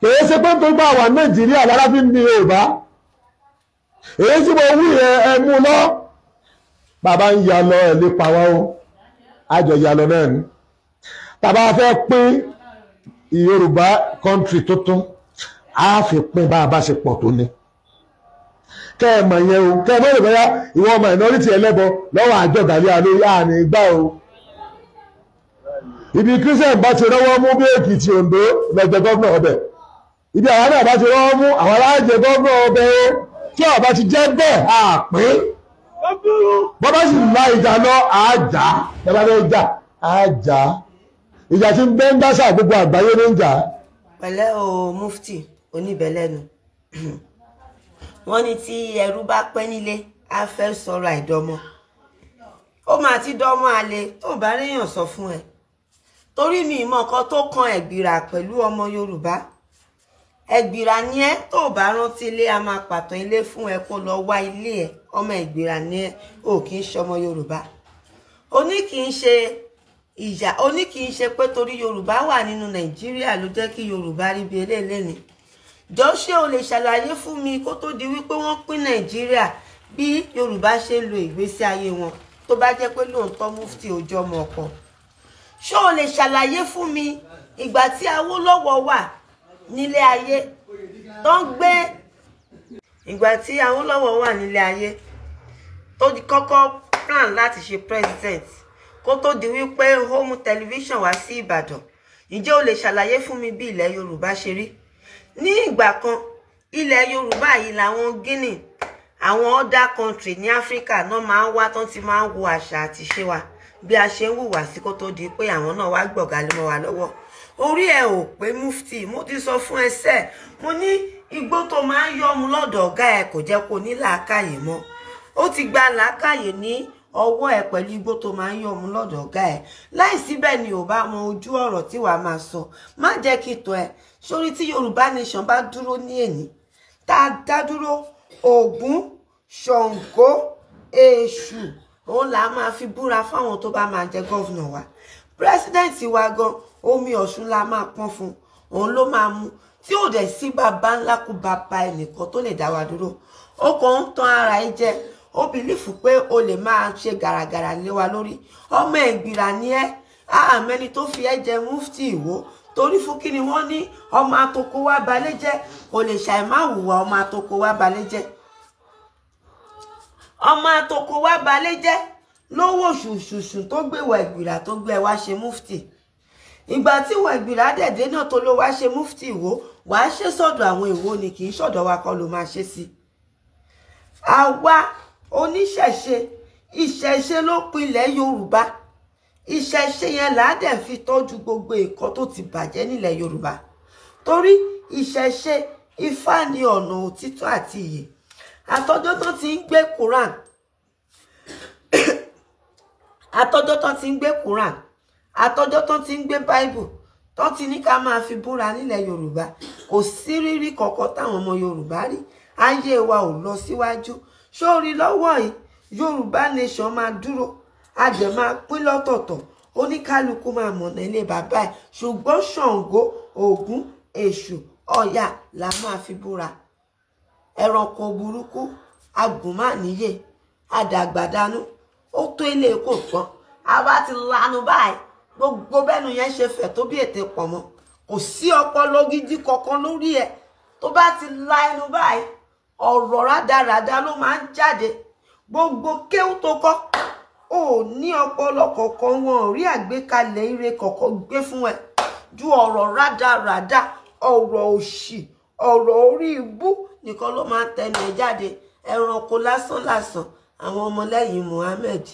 Kìí ṣe pé tó gbà wà Nàìjíríà lára fi ń ní Yorùbá. Èyí tí mo wí ẹ mú lọ. Bàbá ń ya lọ ẹ̀ lè pa wá o. Àjọ ya lọ náà ni. Tàbá fẹ́ pín Yorùbá country tuntun, á fi pín bá a bá ṣe pọ̀ tó ní. Kẹ́ ẹ mọ̀ yẹn o, kẹ́ ẹ mọ̀ lè bóyá ìwọ minority ẹlẹ́bọ lọ́wọ́ àjọgàlẹ́ àlórí àní gbá o. Ibi Christian bá ti rọ́wọ́ mú bí Èkìtì, Oǹdó lọ́jọ́ gọ́vnà ọbẹ̀. Ibi àwọn náà bá ti rọ́wọ́ mú àwọn alájẹ gọ́vnà ọbẹ̀ o. Tí ọba ti jẹ́ bẹ́ẹ̀ àpín. Bọ́bá sì la ìjà lọ àjà, bẹ́ẹ̀ bá fẹ́ jà àjà. Ìjà tí ń bẹ́ ń dásà gbogbo àgbáyé ló ń jà. Pẹ̀lẹ́ o Mufti oníbẹ̀lẹ́nu. Wọ́n ní tí ẹrú bá pẹ́ nílé á fẹ́ sọ̀rọ̀ àìdọ́mọ. Ó máa ti dọ́mọ àlè tó bá réèyàn sọ fún ẹ. Torí mi ìmọ̀ kan tó kan Ẹ̀gbìrà pẹ̀lú ọmọ Yorùbá. Ẹ̀gbìrà ni ẹ́, tó bá rántí ilé a máa pàtàn ilé fún ẹ kó lọ wá ilé ẹ. Ọmọ Ẹ̀gbìrà ni ẹ́, ò kì í ṣọmọ Yorùbá. Oní kì í ṣe ìyà, oní kì í ṣe pé torí Yorùbá wà nínú Nàìjíríà ló jẹ́ kí Yorùbá rí bí eléyìí ni. Jọ ṣé o lè ṣàlàyé fún mi kó tó di wípé wọ́n pín Nàìjíríà bí Yorùbá ṣe ń lo ìgbésí ayé wọn, tó bá jẹ́ pé lóòótọ́ Mufti ojú ọmọ ọkọ. Ṣé o lè ṣàlàyé fún mi ìgbà tí Awólọ́wọ̀ wà nílé ayé tó ń gbé, ìgbà tí Awólọ́wọ̀ wà nílé ayé tó kọ́kọ́ plan láti ṣe president kó tó di wípé home television wá sí Ìbàdàn, ǹjẹ́ o lè ṣàlàyé fún mi bí ilẹ̀ Yorùbá ṣe rí? Ní ìgbà kan ilẹ̀ Yorùbá yìí làwọn Guinea, àwọn other country ní Áfíríkà náà máa ń wá tán ti máa ń wo àṣà àti ṣe wa bí a ṣe ń hùwà sí kó tó di pé àwọn náà wá gbọ̀gá lé mọ́ wa lọ́wọ́. Orí ẹ ò pé Mufti, mo ti sọ fún ẹ sẹ́, mo ní igbó tó máa ń yọ́mu lọ́dọ̀ ọ̀gá ẹ kò jẹ́ kó ní làákàyè mọ́. Ó ti gba làákàyè ní ọwọ́ ẹ pẹ̀lú igbó tó máa ń yọ́mu lọ́dọ̀ ọ̀gá ẹ. Láì síbẹ̀ ni ò bá mọ ojú ọ̀rọ̀ tí wàá máa sọ. Má jẹ́ kí tọ́ ẹ sórí tí Yorùbá nation bá dúró ní èní, tá a dá dúró, Ògún, Ṣàngó, Èṣù, òun là máa fi búra fáwọn tó bá máa jẹ gọ́vnà wa. President wa gan, omi Ọ̀ṣun la máa pọ́n fún, òun ló máa mú, tí ò dẹ̀ sí bàbá ńlá kú bàbá ẹnìkan tó lè dá wa dúró. Ó kàn ń tan ara ẹ jẹ, ó bìlífù pé o lè máa ṣe gàràgàrà lé wa lórí. Ọmọ Ẹ̀gbìrà ni ẹ́, àmẹ́ni tó fi ẹ́ jẹ Mufti Ìwó. Torí fún kí ni wọ́n ní ọmọ atoko wa balẹ̀ jẹ́, kò lè ṣàì má hùwà ọmọ atoko wa balẹ̀ jẹ́. Ọmọ atoko wa balẹ̀ jẹ́ lówó ṣùṣùṣù tó gbé wọ Ẹ̀gbìrà tó gbé wá ṣe Mufti. Ìgbà tí wọ Ẹ̀gbìrà dẹ̀dẹ̀ náà tó ló wá ṣe Mufti Ìwó, wàá ṣe sọ́dọ̀ àwọn Ìwó ni, kì í ṣọ̀dọ̀ wa kọ́ ló máa ṣe sí. Àwa oníṣẹ̀ṣe, ìṣẹ̀ṣe ló pilẹ̀ Yorùbá. Ìṣẹ̀ṣe yẹn là á dẹ̀ fi tọ́jú gbogbo nǹkan tó ti bàjẹ́ nílẹ̀ Yorùbá. Torí ìṣẹ̀ṣe, Ifá ni ọ̀nà òtítọ́ àti ìyè. Àtọjọ́ tó ti ń gbé Quran, àtọjọ́ tó ti ń gbé Quran, àtọjọ́ tó ti ń gbé Bible, tó ti ní ká máa fi búra nílẹ̀ Yorùbá, kò sí rírí kankan táwọn ọmọ Yorùbá rí. Ayé wa ò lọ síwájú. Sórí lọ́wọ́ yìí, Yorùbá nation máa dúró, a dẹ̀ máa pín lọ́tọ̀ọ̀tọ̀, oníkálukú máa mọ̀nà ilé bàbá ẹ̀. Ṣùgbọ́n Ṣàngó, Ògún, Èṣù, Ọya la máa fi búra. Ẹranko burúkú, agùnmáníyè, adàgbàdánú, ó tó ilé kò pọ́n. A bá ti lanu báyìí, gbogbo bẹ́nu yẹn ṣe fẹ̀ tó bí ètè pọ̀ mọ́. Kò sí ọpọlọ gidi kankan lórí ẹ̀. Tó bá ti la ẹnu báyìí, ọ̀rọ̀ rádaràda ló máa ń jáde. Gbogbo kéwú tó kọ́, ò ní ọpọlọ kankan, wọn ò rí àgbékalẹ̀ ire kankan gbé fún ẹ ju ọ̀rọ̀ rádaràda, ọ̀rọ̀ òṣì, ọ̀rọ̀ orí ibú nìkan ló máa ń tẹnu ẹ jáde. Ẹranko lásán lásán, àwọn ọmọlẹ́yìn Muhammed.